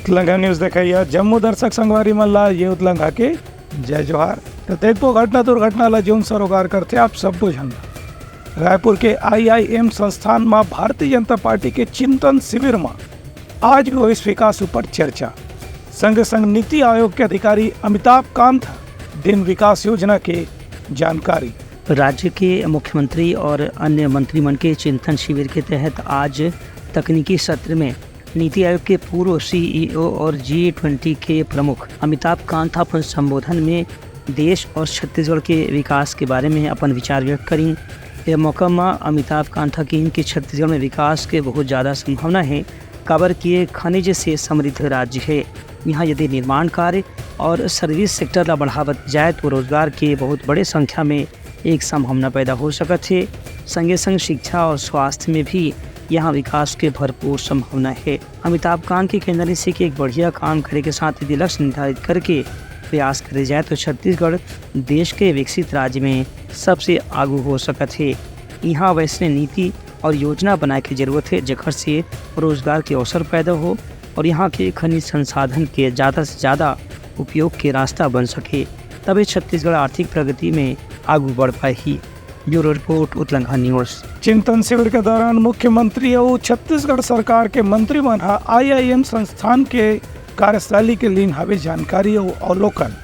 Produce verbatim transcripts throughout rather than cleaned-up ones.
उतलंघा news देखइया जम्मो दर्शक संगवारी मन ला ये उतलंघा के जय जोहार। तो देखबो घटना दुर्घटना ला जौन सरोकार करथे आप सब्बो झन ला। रायपुर के आईआईएम संस्थान म भारतीय जनता पार्टी के चिंतन शिविर म आज भी होइस विकास ऊपर चर्चा। संगे संग नीति आयोग के अधिकारी अमिताभ कांत ह दिन विकास योजना के जानकारी। राज्य के मुख्यमंत्री और अन्य मंत्री मन के चिंतन शिविर के तहत आज तकनीकी सत्र में नीति आयोग के पूर्व सीईओ और जी ट्वेंटी के प्रमुख अमिताभ कांत ह अपन संबोधन में देश और छत्तीसगढ़ के विकास के बारे में अपन विचार व्यक्त करिन। ये मौका म अमिताभ कांत ह कहिन कि छत्तीसगढ़ में विकास के बहुत ज्यादा संभावना है, काबर कि ये खनिज से समृद्ध राज्य है। यहाँ यदि निर्माण कार्य और सर्विस सेक्टर ला बढ़ावत जाए तो रोजगार के बहुत बड़े संख्या में एक संभावना पैदा हो सकत हे। संगे संग शिक्षा और स्वास्थ्य में भी यहाँ विकास के भरपूर संभावना है। अमिताभ कांत के कहना रहिसे कि एक बढ़िया काम करे के साथ यदि लक्ष्य निर्धारित करके प्रयास करे जाए तो छत्तीसगढ़ देश के विकसित राज्य में सबसे आगू हो सकत हे। यहाँ वैसने नीति और योजना बनाए के जरूरत हे जेकर से रोजगार के अवसर पैदा हो और यहाँ के खनिज संसाधन के ज्यादा से ज्यादा उपयोग के रास्ता बन सके, तबे छत्तीसगढ़ आर्थिक प्रगति में आगू बढ़ पाही। Bureau report, Utlangha news. चिंतन शिविर के दौरान मुख्यमंत्री अउ छत्तीसगढ़ सरकार के मंत्री मन ह आईआईएम संस्थान के कार्यशैली के लीन हवे जानकारी अउ अवलोकन।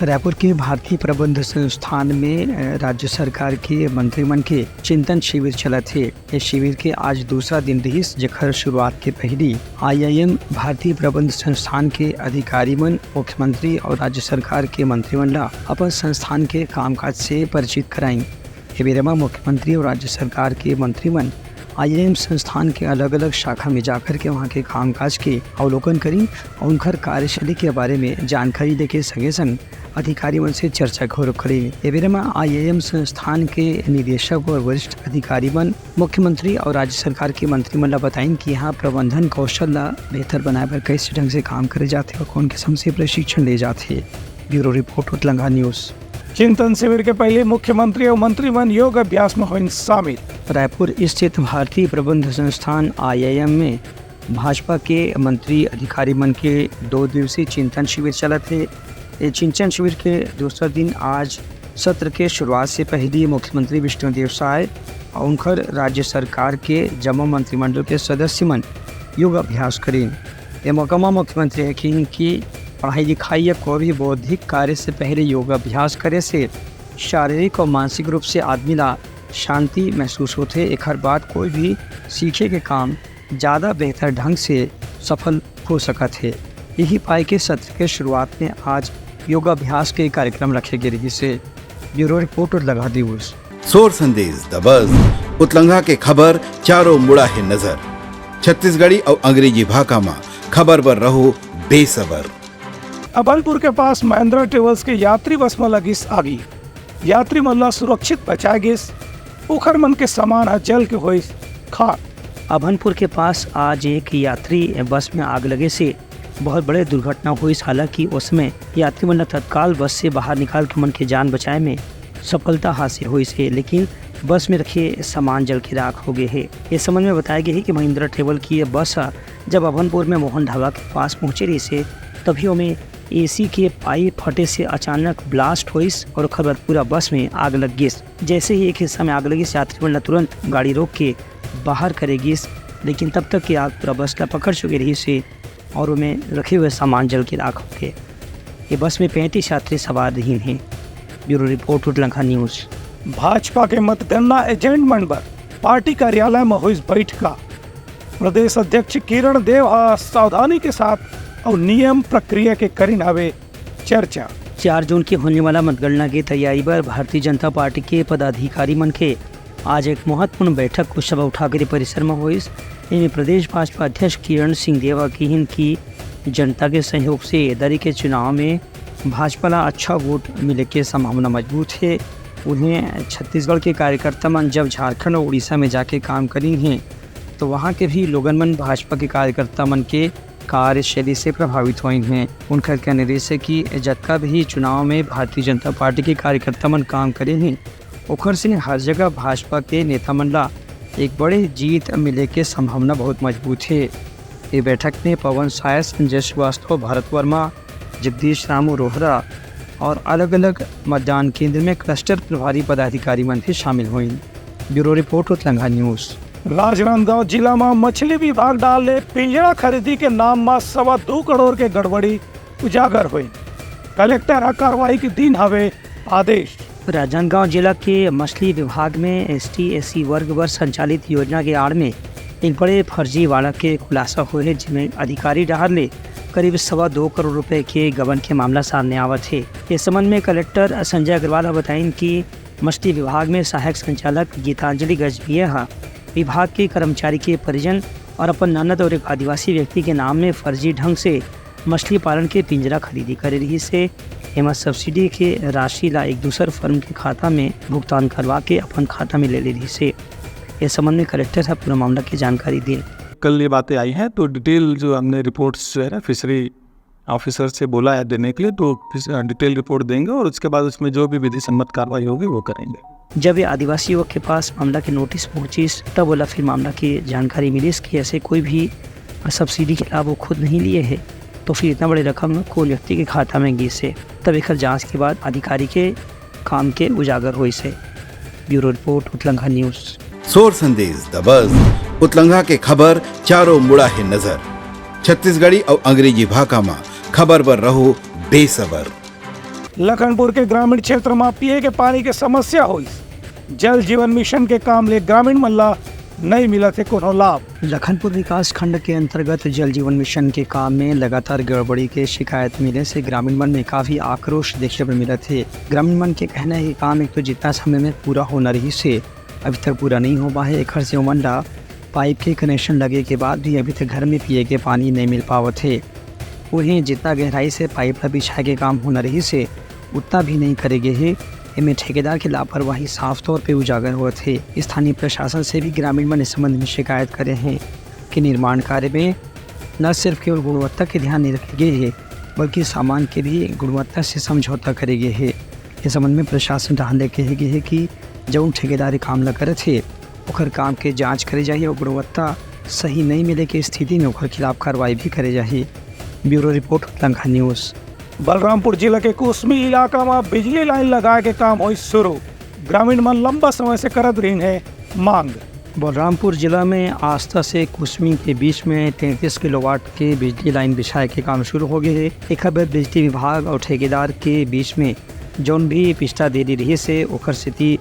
रायपुर के भारतीय प्रबंध संस्थान में, अ, राज्य सरकार के मंत्री मन के चिंतन शिविर चलत हे। ये शिविर के आज दूसरा दिन रिहिस, जेकर शुरुआत के पहिली आईआईएम भारतीय प्रबंध संस्थान के अधिकारी मन मुख्यमंत्री और राज्य सरकार के मंत्री मन ला अपन संस्थान के कामकाज से परिचित कराइन। ये बेरा म मुख्यमंत्री और राज्य सरकार के मंत्री मन आईआईएम संस्थान के अलग-अलग शाखा में जाकर के वहाँ के कामकाज के अवलोकन करिन और उनकर कार्यशैली के बारे में जानकारी देके संगे संग अधिकारी मन से चर्चा घलो करिन। ये बेरा म आईआईएम संस्थान के निदेशक और वरिष्ठ अधिकारी मन मुख्यमंत्री और राज्य सरकार के मंत्री मन ला बताइन कि यहाँ प्रबंधन कौशल ला बेहतर बनाए बर कैसे ढंग से काम करे जाथे और कौन किस्म से प्रशिक्षण ले जाथे। Bureau report, Utlangha news. चिंतन शिविर के पहले मुख्यमंत्री और मंत्री मन योग अभ्यास में होइन शामिल। रायपुर स्थित भारतीय प्रबंध संस्थान आईआईएम में भाजपा के मंत्री अधिकारी मन के दो दिवसीय चिंतन शिविर चलत हे। ये चिंतन शिविर के दूसरा दिन आज सत्र के शुरुआत से पहली मुख्यमंत्री विष्णुदेव साय और उनकर राज्य सरकार के जम्मो मंत्रिमंडल के सदस्य मन योग अभ्यास करिन। ये मौका म मुख्यमंत्री ह कहिन कि पढ़ाई लिखाई या कोई भी बौद्धिक कार्य से पहले योग अभ्यास करे से शारीरिक और मानसिक रूप से आदमी ला शांति महसूस होथे। एखर बाद कोई भी सीखे के काम ज्यादा बेहतर ढंग से सफल हो सकत हे। यही पाए के सत्र के शुरुआत में आज योगाभ्यास के कार्यक्रम रखे गे रहिस हे। Bureau report, Utlangha news. सोर संदेश, द बज, उतलंघा के खबर चारों मुड़ा हे नजर। छत्तीसगढ़ी अउ अंग्रेजी भाखा म खबर बर रहो बेसबर। अभनपुर के पास महिंद्रा ट्रेवल्स के यात्री बस म लगिस आगी। यात्री मन ला सुरक्षित बचाए गिस। उखर मन के सामान ह जल के होइस खाक। अभनपुर के पास आज एक यात्री बस में आग लगे से बहुत बड़े दुर्घटना होइस। हालांकि उस समय यात्री मन ला तत्काल बस से बाहर निकाल के मन के जान बचाए में सफलता हासिल होइस हे, लेकिन बस में रखे सामान जल के राख हो गए हे। इस संबंध में बताया गया है कि महिंद्रा ट्रेवल की ये बस ह जब अभनपुर में मोहन ढाबा के पास पहुंचे रहिस हे, तभी ओमे एसी के पाइप फटे से अचानक ब्लास्ट होइस और ओकर बाद पूरा बस में आग लग गिस। जैसे ही एक हिस्सा में आग लगिस, यात्री मन ला तुरंत गाड़ी रोक के बाहर करे गिस, लेकिन तब तक के आग पूरा बस ला पकड़ चुके रहिस हे और ओमे रखे हुए सामान जल के राख हो गे। ये बस में पैंतीस यात्री सवार रहिन हे। Bureau report, Utlangha news. Bhajpa के मतगणना एजेंट मन बर पार्टी कार्यालय म होइस बैठका। प्रदेश अध्यक्ष किरण देव ह सावधानी के साथ अउ नियम प्रक्रिया के करिन हवे चर्चा। चार जून के होने वाला मतगणना के तैयारी बर भारतीय जनता पार्टी के पदाधिकारी मन के आज एक महत्वपूर्ण बैठक कुशाभाऊ ठाकरे परिसर म होइस। एमे प्रदेश भाजपा अध्यक्ष किरण सिंह देव ह किहिन कि जनता के सहयोग से ए दरी के चुनाव में भाजपा ला अच्छा वोट मिले के संभावना मजबूत हे। उहें, छत्तीसगढ़ के कार्यकर्ता मन जब झारखंड और उड़ीसा में जाके काम करिन हे, तो वहाँ के भी लोगन मन भाजपा के कार्यकर्ता मन के कार्यशैली से प्रभावित होइन हे। उनकर कहना रहिस हे कि जतका भी चुनाव में भारतीय जनता पार्टी के कार्यकर्ता मन काम करे हे, ओखर से हर जगह भाजपा के नेता मन ला एक बड़े जीत मिले के संभावना बहुत मजबूत हे। ये बैठक में पवन साय, संजय श्रीवास्तव, भरत वर्मा, जगदीश रामू रोहरा और अलग-अलग मतदान केंद्र में क्लस्टर प्रभारी पदाधिकारी मन भी शामिल होइन। Bureau report, Utlangha news. Rajnandgaon जिला म मछली विभाग डाहर ले पिंजरा खरीदी के नाम म सवा दू करोड़ के गड़बड़ी उजागर होई। कलेक्टर ह कार्रवाई के दीन हवे आदेश। राजनांदगांव जिला के मछली विभाग में एसटी एससी वर्ग बर संचालित योजना के आड़ में एक बड़े फर्जीवाड़ा के खुलासा होए हे, जिसमें अधिकारी डाहर ले करीब सवा दो करोड़ रुपए के गबन के मामला सामने आवत हे। इस संबंध में कलेक्टर संजय अग्रवाल ह बताइन कि मछली विभाग में सहायक संचालक गीतांजलि गजभिया ह विभाग के कर्मचारी के परिजन और अपन ननद और एक आदिवासी व्यक्ति के नाम में फर्जी ढंग से मछली पालन के पिंजरा खरीदी करे रिहिस हे। एमा सब्सिडी के राशि ला एक दूसर फर्म के खाता में भुगतान करवा के अपन खाता में ले ले रिहिस हे। ए संबंध में कलेक्टर ह पूरा मामला के जानकारी दीन। कल ये बातें आई हैं, तो डिटेल जो हमने रिपोर्ट्स जो है ना, फिशरी ऑफिसर से बोला है देने के लिए, तो फिश-, अ, डिटेल रिपोर्ट देंगे और उसके बाद उसमें जो भी विधि सम्मत कार्रवाई होगी, वो करेंगे। जब ये आदिवासी युवक के पास मामला के नोटिस पहुंचिस, तब ओला फिर मामला की जानकारी मिलिस कि ऐसे कोई भी सब्सिडी के लाभ वो खुद नहीं लिए हे, तो फिर इतना बड़े रकम कौन व्यक्ति के खाता में गिस हे, तब एकर जांच के बाद अधिकारी के काम के उजागर होइस हे। Bureau report, Utlangha news. सोर संदेश दबस, उतलंघा के खबर चारों मुड़ा हे नजर। छत्तीसगढ़ी अउ अंग्रेजी भाखा म खबर बर रहो बेसबर। लखनपुर के ग्रामीण क्षेत्र म पिए के पानी के समस्या होइस। जल जीवन मिशन के काम ले ग्रामीण मन ला नइ मिलत हे कोनो लाभ। लखनपुर विकास खंड के अंतर्गत जल जीवन मिशन के काम में लगातार गड़बड़ी के शिकायत मिले से ग्रामीण मन में काफी आक्रोश देखे बर मिलत हे। ग्रामीण मन के कहना हे कि काम एक तो जितना समय में पूरा होना रहिस हे, अभी तक पूरा नहीं हो पाए। एखर से ओमन ला पाइप के कनेक्शन लगे के बाद भी अभी तक घर में पिए के पानी नहीं मिल पावत हे। उहें, जितना गहराई से पाइप ला बिछाए के काम होना रहिस हे, उतना भी नहीं करे गे हे। एमे ठेकेदार के लापरवाही साफ तौर पे उजागर होवत हे। स्थानीय प्रशासन से भी ग्रामीण मन इस संबंध में शिकायत करे हें कि निर्माण कार्य में न सिर्फ केवल गुणवत्ता के ध्यान नहीं रखे गे हे, बल्कि सामान के भी गुणवत्ता से समझौता करे गे हे। इस संबंध में प्रशासन डहार ले कहे गे हे कि जउन ठेकेदार ये काम ला करत हे, ओखर काम के जांच करे जाही और गुणवत्ता सही नहीं मिले के स्थिति में ओखर खिलाफ कार्रवाई भी करे जाही। Bureau report, Lanka news. Balrampur जिला के कुसमी इलाका म बिजली लाइन लगाए के काम होइस शुरू। ग्रामीण मन लंबा समय से करत रहिन हे मांग। बलरामपुर जिला में आस्था से कुसमी के बीच में तैंतीस किलोवाट के बिजली लाइन बिछाए के काम शुरू हो गए हे। एखर बर बिजली विभाग और ठेकेदार के बीच में जौन भी पिछला देरी रहिस हे, ओखर सेती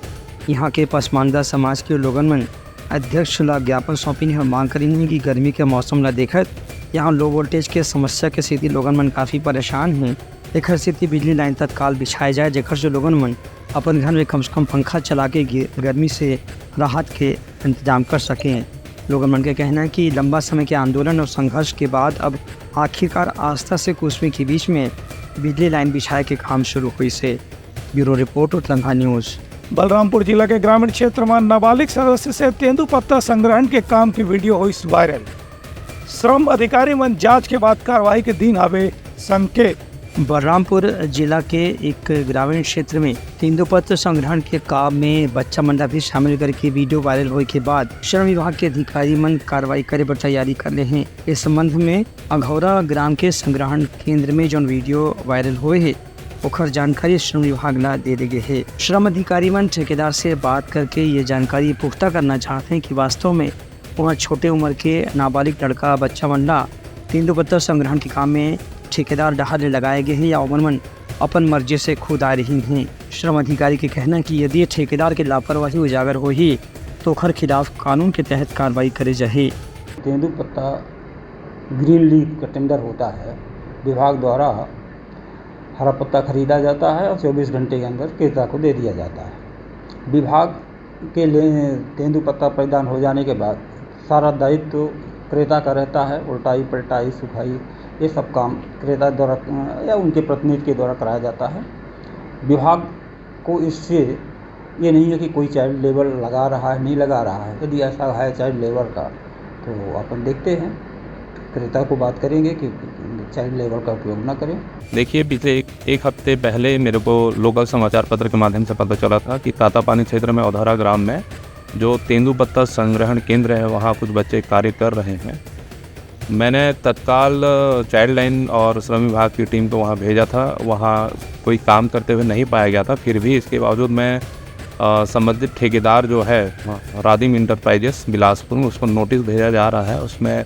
यहाँ के पसमानदा समाज के लोगन मन अध्यक्ष ला ज्ञापन सौंपिन हे और मांग करिन हे कि गर्मी के मौसम ला देखत यहाँ लो वोल्टेज के समस्या के सेती लोगन मन काफी परेशान हे। एखर सेती बिजली लाइन तत्काल बिछाए जाए, जेकर से लोगन मन अपन घर में कम से कम पंखा चला के गे-, गर्मी से राहत के इंतजाम कर सकें। लोगन मन के कहना है कि लंबा समय के आंदोलन और संघर्ष के बाद अब आखिरकार आस्था से कुसमी के बीच में बिजली लाइन बिछाए के काम शुरू होइस हे। Bureau report, Utlangha news. Balrampur जिला के ग्रामीण क्षेत्र में नाबालिग सदस्य से तेंदूपत्ता संग्रहण के काम के वीडियो होइस वायरल। श्रम अधिकारी मन जांच के बाद कार्रवाई के दीन हवे संकेत। बलरामपुर जिला के एक ग्रामीण क्षेत्र में तेंदूपत्ता संग्रहण के काम में बच्चा मन ला भी शामिल करके वीडियो वायरल होए के बाद श्रम विभाग के अधिकारी मन कार्रवाई करे बर तैयारी कर ले हें। इस संबंध में अघौरा ग्राम के संग्रहण केंद्र में जौन वीडियो वायरल होए हे, ओखर जानकारी श्रम विभाग ला दे दे गे हे। श्रम अधिकारी मन ठेकेदार से बात करके ये जानकारी पुख्ता करना चाहत हें कि वास्तव में वह छोटे उम्र के नाबालिग लड़का बच्चा मन ला तेंदूपत्ता संग्रहण के काम में ठेकेदार डहार ले लगाए गे हे या ओमन मन अपन मर्जी से खुद आए रहिन हें। श्रम अधिकारी के कहना है कि यदि ठेकेदार के लापरवाही उजागर होही, तो ओखर खिलाफ कानून के तहत कार्रवाई करे जाही। तेंदू पत्ता ग्रीन लीफ का टेंडर होता है, विभाग द्वारा हरा पत्ता खरीदा जाता है और चौबीस घंटे के अंदर क्रेता को दे दिया जाता है। विभाग के लिए तेंदू पत्ता प्रदान हो जाने के बाद सारा दायित्व क्रेता का रहता है, उल्टाई पलटाई सुखाई ये सब काम क्रेता द्वारा, अ, या उनके प्रतिनिधि के द्वारा कराया जाता है। विभाग को इससे ये नहीं है कि कोई चाइल्ड लेबर लगा रहा है, नहीं लगा रहा है। यदि ऐसा है चाइल्ड लेबर का, तो अपन देखते हैं, क्रेता को बात करेंगे कि चाइल्ड लेबर का उपयोग ना करें। देखिए, पिछले एक, एक हफ्ते पहले मेरे को लोकल समाचार पत्र के माध्यम से पता चला था कि तातापानी क्षेत्र में औधरा ग्राम में जो तेंदू पत्ता संग्रहण केंद्र है, वहाँ कुछ बच्चे कार्य कर रहे हैं। मैंने तत्काल चाइल्ड लाइन और श्रम विभाग की टीम को वहाँ भेजा था। वहाँ कोई काम करते हुए नहीं पाया गया था। फिर भी इसके बावजूद मैं अ, संबंधित ठेकेदार जो है, अ, रादिम इंटरप्राइजेस बिलासपुर में, उसको नोटिस भेजा जा रहा है। उसमें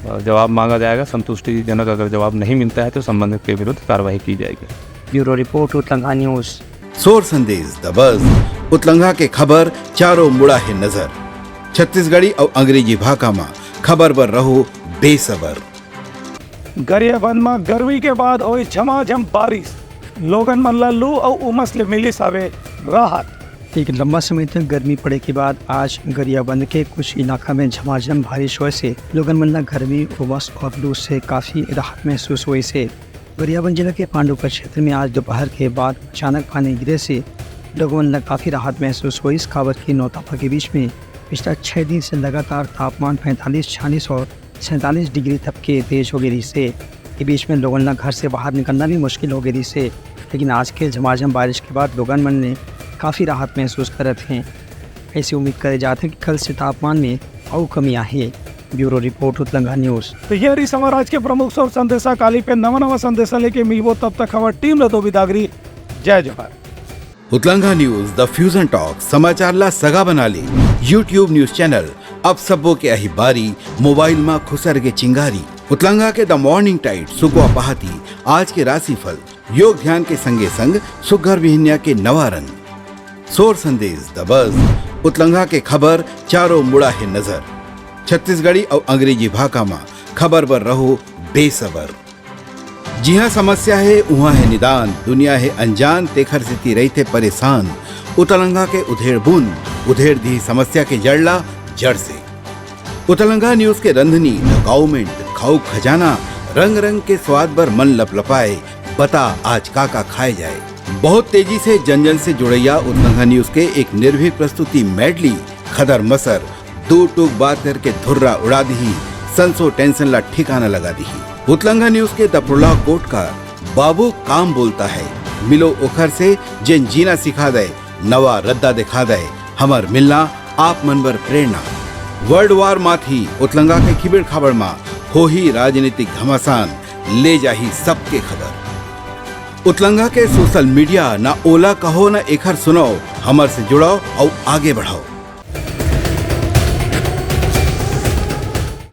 अ, जवाब मांगा जाएगा। संतुष्टिजनक अगर जवाब नहीं मिलता है तो संबंधित के विरुद्ध कार्रवाई की जाएगी। Bureau report, Utlangha news. सोर संदेश द बज। उतलंगा के खबर चारों मुड़ा हे नजर। छत्तीसगढ़ी अउ अंग्रेजी भाखा म खबर बर रहो बेसबर। गरियाबंद म गर्मी के बाद होइस झमाझम बारिश, लोगन मन ल लू अउ उमस ले मिलिस हवे राहत। एक लंबा समय तक गर्मी पड़े के बाद आज गरियाबंद के कुछ इलाका में झमाझम बारिश होए से लोगन मन ला गर्मी, उमस और लू से काफी राहत महसूस होइस हे। गरियाबंद जिला के पांडुका क्षेत्र में आज दोपहर के बाद अचानक पानी गिरे से लोगन मन ला काफी राहत महसूस होइस, काबर कि नौतपा के बीच में पिछला छह दिन से लगातार तापमान पैंतालीस, छियालीस और सैंतालीस डिग्री तक के तेज हो गे रिहिस हे। ये बीच में लोगन ला घर से बाहर निकलना भी मुश्किल हो गे रिहिस हे, लेकिन आज के झमाझम बारिश के बाद लोगन मन ने काफी राहत महसूस करत हें। ऐसी उम्मीद करे जात हे कि कल से तापमान में अउ कमी आही। Bureau report, Utlangha news. तो ये रहिस हमर आज के प्रमुख सोर संदेशा। काली पे नवा नवा संदेशा लेके मिलबो, तब तक हमर टीम ल दो बिदागरी। जय जोहार। उतलंगा न्यूज द फ्यूजन टॉक, समाचार ला सगा बना ले। YouTube न्यूज चैनल, अब सबो के आही बारी, मोबाइल मा खुसर के चिंगारी। उतलंगा के द मॉर्निंग टाइड, सुकवा पहाती, आज के राशिफल, योग ध्यान के संगे संग सुग्घर बिहनिया के नवा रंग। सोर संदेश द बज। उतलंगा के खबर चारों मुड़ा हे नजर। छत्तीसगढ़ी अउ अंग्रेजी भाखा मा खबर बर रहो बेसबर। जिहाँ समस्या हे, उहाँ हे निदान। दुनिया हे अनजान, तेखर सेती रहिथे परेशान। उतलंगा के उधेड़ बुन, उधेड़ दिही समस्या के जड़ ला जड़ से। उतलंगा न्यूज के रंधनी, द गाउमेंट, खाऊ खजाना, रंग रंग के स्वाद बर मन लपलपाए। बता, आज का का खाए जाए। बहुत तेजी से जन जन से जुड़ैया उतलंगा न्यूज के एक निर्भीक प्रस्तुति मेडली, खदर मसर, दू टूक बात करके धुर्रा उड़ा दिही, संसो टेंशन ला ठिकाना लगा दिही। उतलंगा न्यूज के द प्रोलॉग कोट का बाबू काम बोलता है, मिलो ओखर से जेन जीना सिखा दे, नवा रद्दा दिखा दे, हमर मिलना आप मन बर प्रेरणा। वर्ल्ड वार माथी उतलंगा के खिबेड़ खाबड़ मा होही राजनीतिक घमासान, ले जाही सबके खबर। उतलंगा के सोशल मीडिया, ना ओला कहो ना एखर सुनाओ, हमर से जुड़ाओ अउ आगे बढ़ाओ।